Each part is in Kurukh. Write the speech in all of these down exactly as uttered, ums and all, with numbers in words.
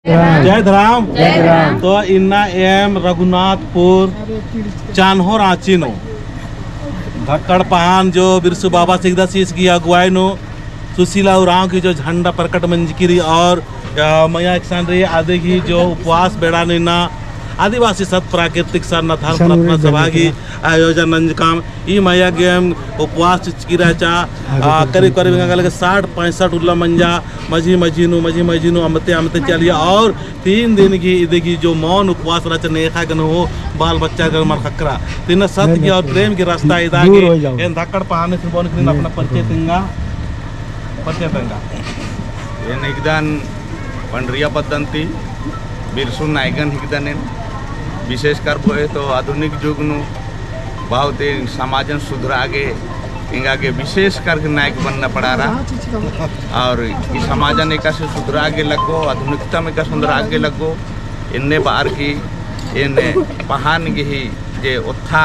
जय धरम। जय धरम। तो इन्ना एम रघुनाथपुर चान्हो राँची नू धक्कड़ पहान जो बिरसू बाबा सिकदस ईस गही अगुवाई नू सुशीला उराँव की जो झंडा प्रकट मंजकी रई और, अ, मया एकसन रई अदी गही जो उपवास बेड़ा नू इन्ना आदिवासी सत प्राकृतिक सरना धर्म प्रार्थना सभा गही आयोजन नंजकम। ई मया गे एम उपवास चिचकी रहचा, आ, करीब करीब एंगा लगे साठ पैंसठ उल्ला मंजा, मझी मझी नू, मझी मझी नू अमते अमते चलिया और तीन दिन गही इदी गही जो मौन उपवास रहचा नेखा गने हो बाल बच्चा गने मल ख़क्खरा। तीन सत्य गही और प्रेम गही रास्ता इदा गे एन धक्कड़ पहान नू बओन की रई, अपना परिचय तेंगा, परिचय तेंगा। एन हिकदन पंडरिया पद्दन ती बिरसू नायगन हिकदन एन। विशेषकर बओय तो आधुनिक जुग नू बहुत ही समाजन सुधरा गे, एंगा गे विशेष करके नायक बनना पड़ा रहा। और ई समाजन एकासे सुधरा गे लग्गो, आधुनिकता में का सुधरा गे लग्गो, एन्ने बअर की एन्ने पहान गही जे ओत्था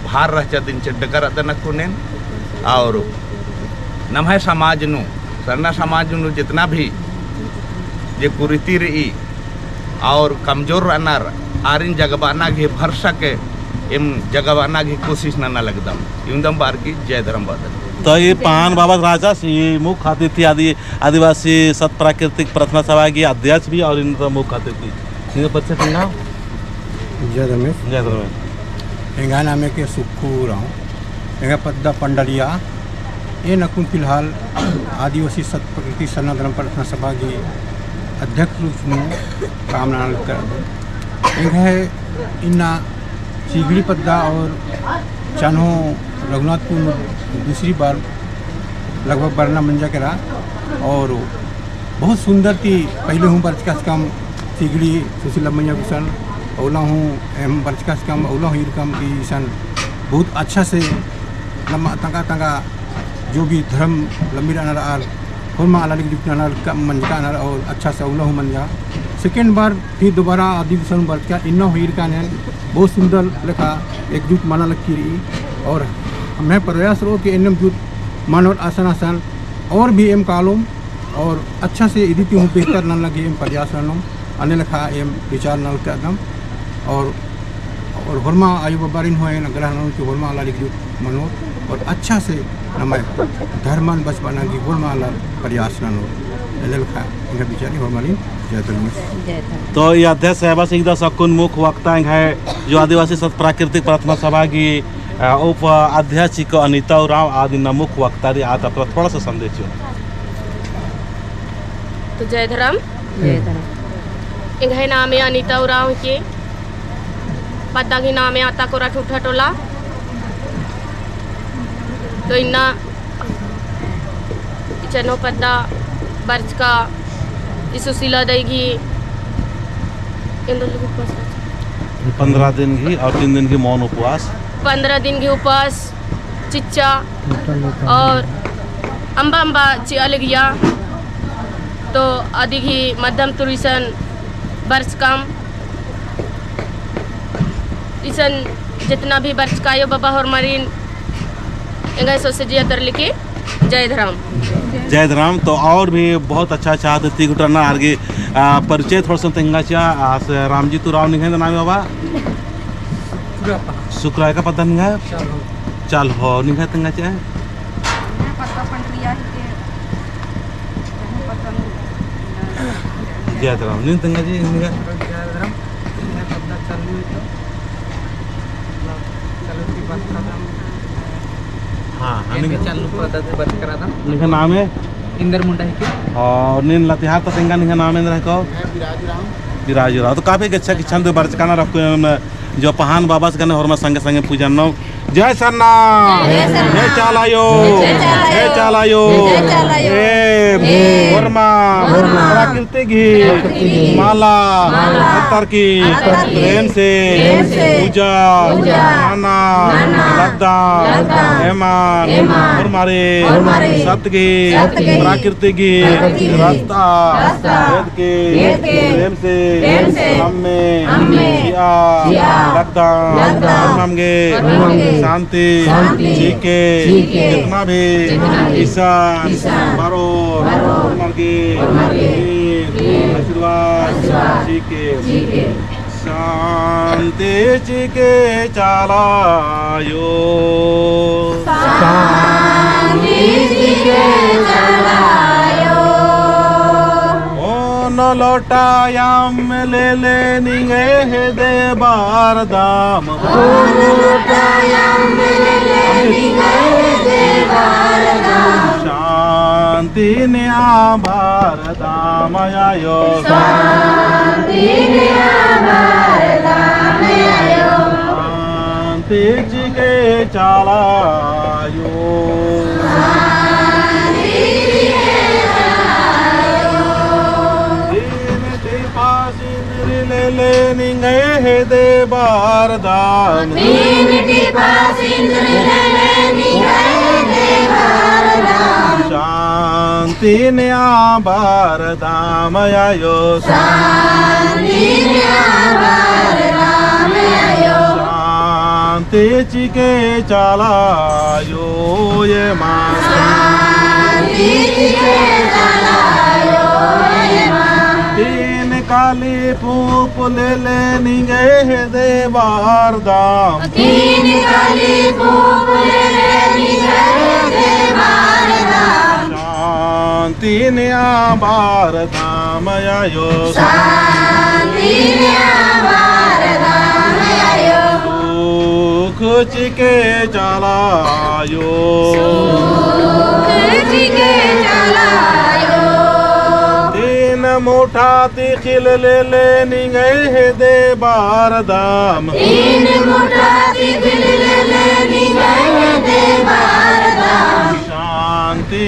भार रहचा दिम चेड्डकर अदन अक्कुन एन। और नम्है समाज नू, सरना समाज नू जितना भी जे कुरीति रई और कमजोर रअनर, आरिन जगबाना गही भरसा के एम जगबाना गही कोशिश नना लगदम। इवंदम बअर की जय धरम बअदन। तो ई पहान बाबस रहचस, ई मुख्य अतिथि आदि आदिवासी सत प्राकृतिक प्रार्थना सभा गही अध्यक्ष भी और इन्ना मुख्य अतिथि। निंग्है परिचय तेंगा। जय धर्मेस। जय धर्मेस। एंग्है नामे के सुक्खू उराँव। एंग्है पद्दा पंडरिया। एन अक्कुन फिलहाल आदिवासी सत प्राकृतिक सरना धर्म प्रार्थना सभा गही अध्यक्ष रूप नू काम नना लगदन। एंग्है इन्ना सीगड़ी पद्दा और चान्हो रघुनाथपुर नू दूसरी बार लगभग बरना मंजा केरा और बहुत सुंदर ती पहिले हूँ बरचका सकम सीगड़ी सुशीला मइय्याँ गुसन, अउला हूँ एम बरचका सकम, अउला हूँ ईरकम ती इसन बहुत अच्छा से नम्है तंगआ तंगआ जो भी धर्म लम्बी रअनर आर होरमा आलारिक जुट ननर कम मंजका ननर और अच्छा से अउला हूँ मंजा। Second बार फिर दोबारा आदि गुसन बरचका इन्ना हूँ ईरका एन बहुत सुंदर लेखा एकजुट मना लगी रई और हमें प्रयास रओ कि एन्नेम जुट मनोर असन असन और भी एम कालोम और अच्छा से इदी ती हूँ बेहतर नना लगी एम प्रयास ननोम, अन्ने लेखा एम विचार नलकदम और, और होरमा आयो बाबारिन हूँ एन आग्रह ननोम कि होरमा आलारिक जुट मनो और अच्छा से नम्है धर्मन बचाबअना गही होरमा आलर प्रयास ननो। अन्ने लेखा एंग्है विचार होरमारिन जय धर्मेस। जय धर्मेस। तो ई अध्यक्ष साहबस हिकदस अक्कुन मुख्य वक्ता एंग्है जो आदिवासी सत प्राकृतिक प्रार्थना सभा गही अ, उप अध्यक्ष हिके अनिता उराँव आद इन्ना मुख्य वक्ता रई आद अपना थोड़ा सा संदेश चिओ। तो जय धरम। जय धरम। एंग्है नामे अनिता उराँव हिके। पद्दा गही नामे आता कोरा ठुठा टोला। तो इन्ना ई चान्हो पद्दा बरचका ई सुशीला दई गही एन्देर लगी उपवास रहचा। पन्द्रह दिन गही और तीन दिन गही मौन उपवास। पन्द्रह दिन गही उपवास चिच्चा और अम्बा अम्बा चिआ लगिया। तो अदी गही माध्यम तुर इसन बरचकम इसन जितना भी बरचका आयो बाबा होरमारिन एंग्है सोसे जिया तर लिखी। जय धरम। जय धरम। तो और भी बहुत अच्छा अच्छा अतिथि गुट्ठी रअनर आर गही, आ, परिचय थोड़ा सा तेंगा चिआ। आ, से रामजीत उराँव निंग्है नामे बाबा? सुक्खू। एका पद्दा निंग्है? चान्हो। चान्हो निंग्है तेंगा चिआ? पद्दा पंडरिया हिके। जय धरम। नीन तेंगा जी, निंग्है? जय धरम। एंग्है पद्दा चालू हिके। मतलब, चालू की बात करदम। हाँ, हाँ, एंग्है निंग्है? चालू पद्दा से बात करदम। निंग्है नामे? इंदर मुंडा हिके। और नीन लातेहार ता तेंगा, निंग्है नामे एन्दरा हिके? बिराज उराँव। बिराज उराँव। तो काफी अच्छा किच्छा ती बरचका नर अक्कुन जो पहान बाबस गने होरमा संगे संगे पूजा ननोम। जय सरना। जय सरना। जय चाला आयो। जय चाला आयो। जय चाला आयो। जय चाला आयो। ए, ए, होरमा, होरमा, प्राकृतिक गही माला, माला, अत्तर की, अत्तर की, प्रेम से, प्रेम से, पूजा, पूजा, नना, नना, लगदम, लगदम, एमन, एमन, होरमारिन, होरमारिन, सत गही, सत गही, प्राकृतिक गही, प्राकृतिक गही, रास्ता, रास्ता, के, के, प्रेम से, प्रेम से, अम्मे, अम्मे, जिया, जिया, लगदम, लगदम, होरमर गे, होरमर गे, शांति, शांति, चिके, चिके, जितना भी, जितना भी, इसन, इसन, बरओर, बरओर, होरमर गे, होरमर गे, नीर, नीर, आशीर्वाद, आशीर्वाद, चिके, शांति चिके चाला आयो। शांति चिके चाला आयो। ओन लोटा अम्म लेले निंग्है हेद्दे बरदम। ओन लोटा अम्म लेले निंग्है हेद्दे बरदम। शांति नेआ बरदम आयो। शांति नेआ बरदम आयो। शांति चिके चाला आयो। तीन टिपा सिंदरी लेले निंग्है हेद्दे बरदम। तीन टिपा सिंदरी लेले निंग्है हेद्दे बरदम। शांति नेआ बरदम आयो। शांति नेआ बरदम आयो। शांति चिके चाला आयो एमा। शांति चिके चाला आयो एमा। तीन काली पूंप लेले निंग्है हेद्दे बरदम। तीन काली पूंप लेले निंग्है हेद्दे बरदम। शांति नेआ बरदम आयो। शांति नेआ बरदम आयो। सुख चिके चाला आयो। सुख चिके चाला आयो। तीन मुठा तिख़िल लेले निंग्है हेद्दे बरदम। तीन मुठा तिख़िल लेले निंग्है हेद्दे बरदम। शांति,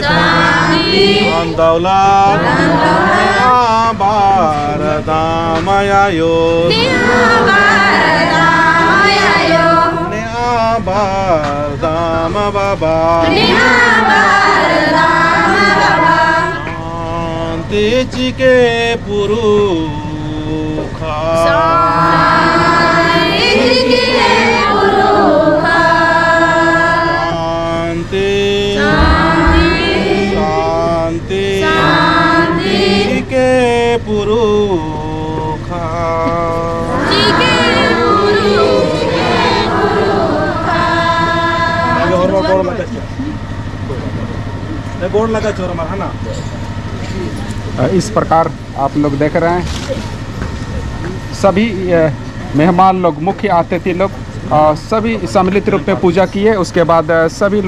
शांति, धन दौलत, धन दौलत, नेआ बरदम आयो। नेआ बरदम आयो। नेआ बरदम बाबा। नेआ बरदम बाबा। शांति चिके पुरुखा। शांति चिके पुरुखा। शांति। शांति। शांति। शांति। चिके पुरुखा। चिके पुरुखा। आगे और गोड़ लगा। नहीं, गोड़ लगा छोरा मार, है ना? अ, इस प्रकार आप लोग देख रहे हैं, सभी, अ, मेहमान लोग, मुख्य अतिथि लोग, अ, सभी सम्मिलित रूप में पूजा किए। उसके बाद, अ, सभी लोग